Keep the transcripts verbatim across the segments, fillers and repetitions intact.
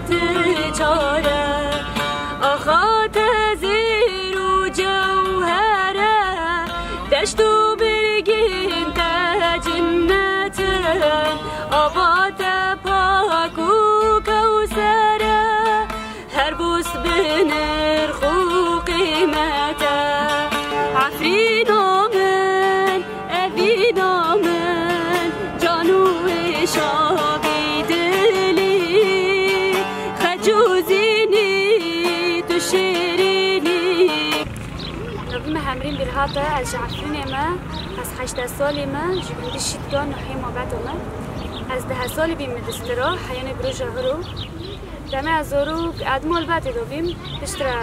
Ti çare, axa te zêr û cewher e, deşt û birgên te cinnet in, ava te pak û kewser e, her boz bi nirx û qîmet e. Efrîna min, Evîna min, can û êşa vî dilî, xec û zînî, tu şêrînî. Navê me Hemrîn Bîrhat e, ez ji Efrînê me, ez heştê salî me, ji gundî Şîtka, nihê mabeta me. Ez deh salî bîm mi distira, heyanê bi roja hiro. Demê ez zarok ez di malbatê de bîm. Piştre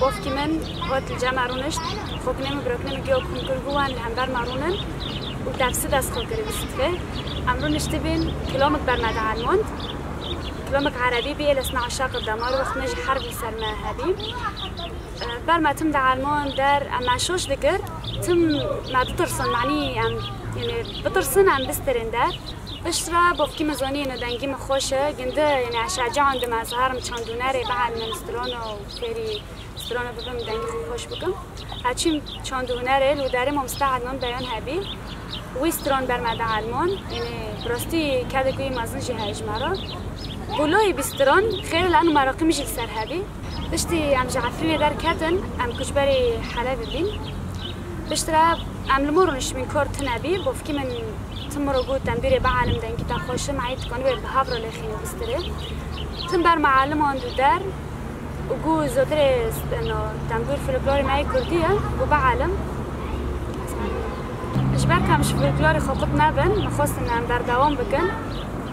bavkî min hat li cem me rûnişt. Xweknê min, biraknê min giya kom kir, got wan li hember me rûnin û tefsî dest xwe kir vî sitrê. Em rûniştibîn, kilamik ber me de elmand. Kilamik erebî bî, êlesna aşaq dema, wext me jî herb li ser me hebî. Ber me tim de elmand der, em me şaş dikir. Tim me ditirsin, manî em, yanî bitirsin em bistirin der. Piştre bavkî min zanî ino dengî min xweş e, gindi, yanî ez şecaandime ez herim çandûnerê bielmim strana û fêrî strana bibim, dengî xwe xweş bikim. Ez çûm çandûnerê, li derê mamoste Ednan Beyan hebî. Wî stran ber me de elmand, yanî bi rastî kedek wî mezin jî heye ji me re. Bûloyê bî stran, xêr li eno meraqî min jî li ser hebî. Piştî em ji Efrînê derketin, em koçberê Helebê bîn. Piştre em li mor rûniştibîn, kar tune bî. Bavkî min tim min re got, tembûrê bielim, dengî te xweş e, me yê dikanibê bi hev re lêxînî bistirê. Tim ber me elimand û der û got, zotirê eno tembûr folklorê me yê kurdî ye, got bielim. Ji ber ku em ji folklorê xwe qut nebin, min xwestin em berdewam bikin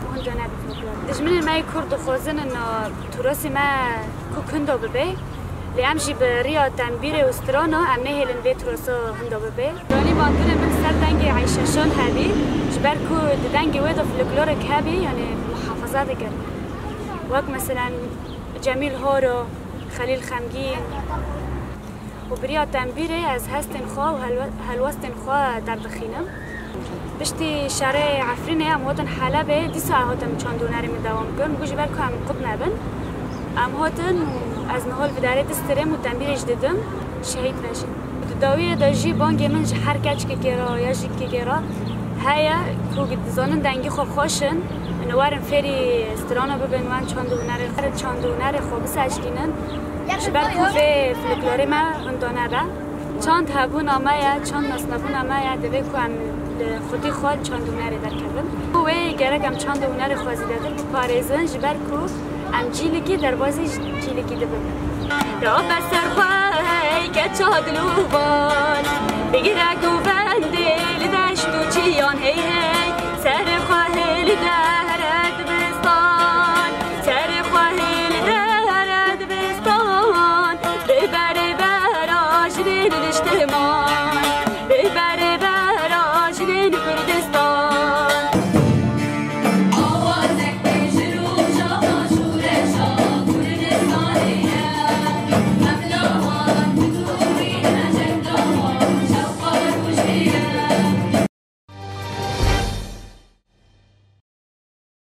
û hindo nebin folklor. Dijminên me yê kurd dixwazin eno turasê me kuk hindo bibe, lê em jî bi riya tembîrê û strana em nehêlin vê turasa hindo bibe. Ranî bandorê min ser dengê Eyşe Şan hebî, ji ber ku di dengê wê de folklorek hebî, yanî muhafaza dikir. Wek meselen Cemîl Horo, Xelîl Xemgîn. Û bi riya tembîrê ez hestên xwe û helwe-, helwestên xwe derdixînim. Piştî şerê Efrînê em hatin Helebê, dîsa hatim çandûnerê min dewam kirin. Got ji ber ku em qut nebin. Em hatin û ez niha li vî derê distirêm û tembîrê jî didim, şehîd vejî. Di dawiyê de jî bangê min ji her keçkekê re ya jî kekê re heye ku dizanin dengî xwe xweş in, û werin fêrî strana bibin, wan çandûnerê, çandûnerê xwe biseşkînin. Ji ber ku vê folklorê me hindo nebe. Çand hebûna me ye, çand nasnabûna me ye, divê ku em li xwedî xwe li çand û hunerê derkevin. Wê gerek em çand û hunerê xwe zêdetir biparêzin, ji ber ku em cîlikî derbazî cîlikî dibin. Rabe ser xwe hey keça dilûval, bigire govendê li deşt û çiyan hey hey, serê xwe hêlide